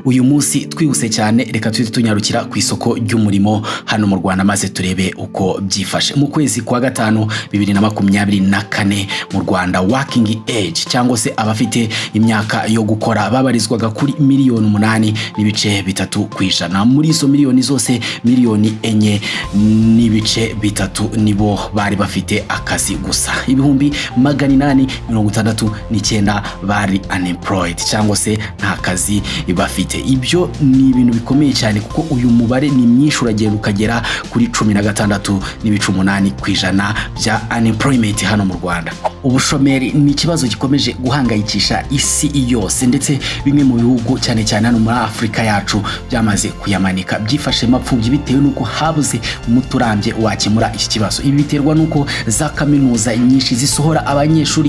Uyu munsi twihuse cyane, reka tuhite tunyarukira ku isoko ry'umurimo hano mu Rwanda maze turebe uko byifashe. Mu kwezi kwa gatanu 2024, mu Rwanda working age cyangwa se abafite imyaka yo gukora babarizwaga kuri miliyoni 8.3%. Muri izo miliyoni zose, miliyoni 4.3 nibo bari bafite akazi gusa. 869,000 bari unemployed cyangwa se nta kazi bafite. Ibyo ni ibintu bikomeye cyane kuko uyu mubare ni mwinshi, uragenda ukagera kuri 16.8% bya unemployment hano mu Rwanda. Ubushomeri ni ikibazo gikomeje guhangayikisha isi yose, ndetse bimwe mu bihugu, cyane cyane hano muri Afurika yacu, byamaze kuyamanika, byifashe mapfubyi bitewe n'uko habuze umuti urambye wakemura iki kibazo. Ibi biterwa n'uko za kaminuza nyinshi zisohora abanyeshuri